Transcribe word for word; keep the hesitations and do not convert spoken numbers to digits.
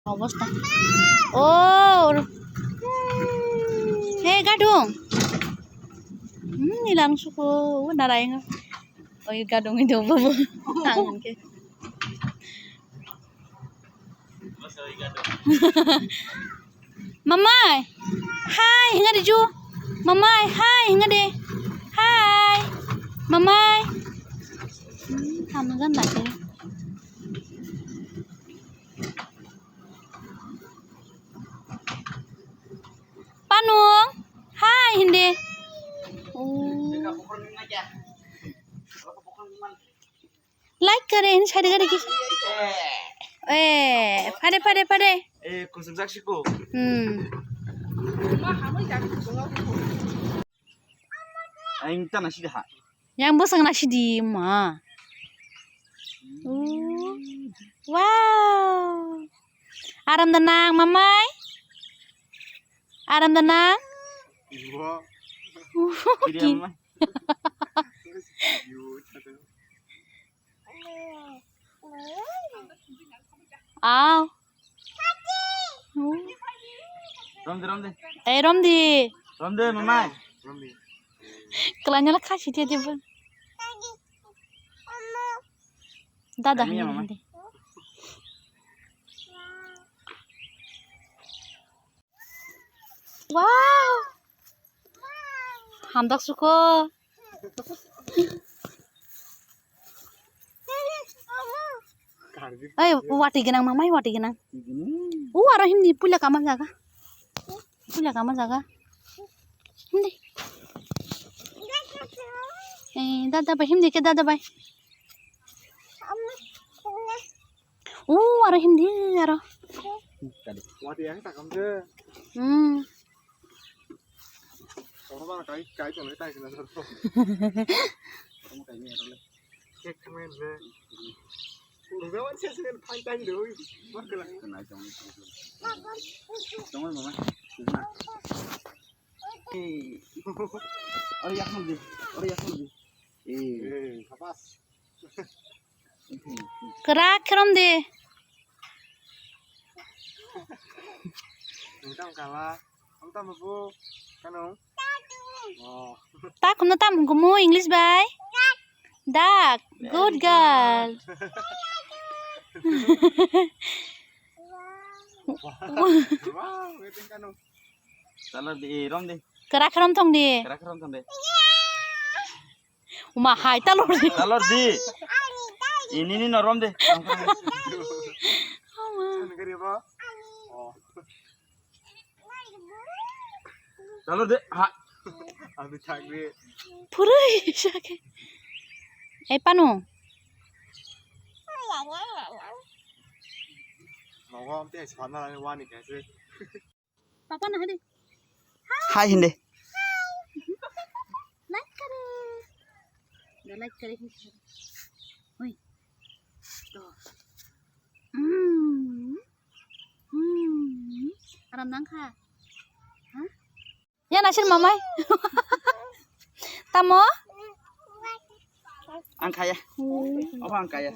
Obosta. Oh. He gadung. Hmm, nilang suko narai. Oi gadung itu bobo. Tang ke. Mamai. Hi, hinga de ju. Mamai, hi, hinga de. Hi. Mamai. Hmm, kamu kan tak ya? Panung, hi hindi. Oh. Like kare, ini side kare ki. Eh, pade, pade, pade. Eh, kusuk jak siko. Hmm. Aing ta nasi daha. Yang bosong nasi di ma. Oh. Wow. Aram da nang, mamai? Aram da nang? Wow. Wow. Video, mamai. Aw. Romdi, romdi. Eh, romdi. Romdi, mamai. Romdi. Kelanyala kasih dia, dia pun. Dada, kami ya, ini, mamai. Ini. Wow. Hamdak suko. Oi, wati genang, mamai, wati genang. U aro hindi puila kama jaga. Puila kama jaga. Hindi. Eh, dada bai, hindi ke dada bai. U aro hindi aro. Wati yang tak kamje. Hmm. Orang mana kai kai tu letak sini tu. Orang kai ni orang le. Cek temen le. Udah kawan saya sini pantai dulu. Wah kelak. Kenal cong. Cong mama. Eh. Ori yak mudi. Ori yak mudi. Eh. Eh, kapas. Kwrak khe romdi. Nung tamo kala? Ang tamo bo? Kano? Oh. Tak, no tam, gumu English bai? Duck. Good girl. Wow, ngiting kano? Chalor di, eh, romdi. Kwrak khe romthong di. Kwrak khe romthong di. Uma hai, talor di. Talor di. Ini ni norom de. Ama. Ano kari apa? Oh. Talor de. Ha. Ano chak de. Purui sake. Eh, panu. Nogo amte sana wani kasi. Papa na hadi. Hai hindi. Like kare. Ga like kare hi. Oi. To. Hmm. Hmm. Aram nang kha. Ha? Ya nasir mamai. Tamo? Ang kaya. Hmm. Apa ang kaya?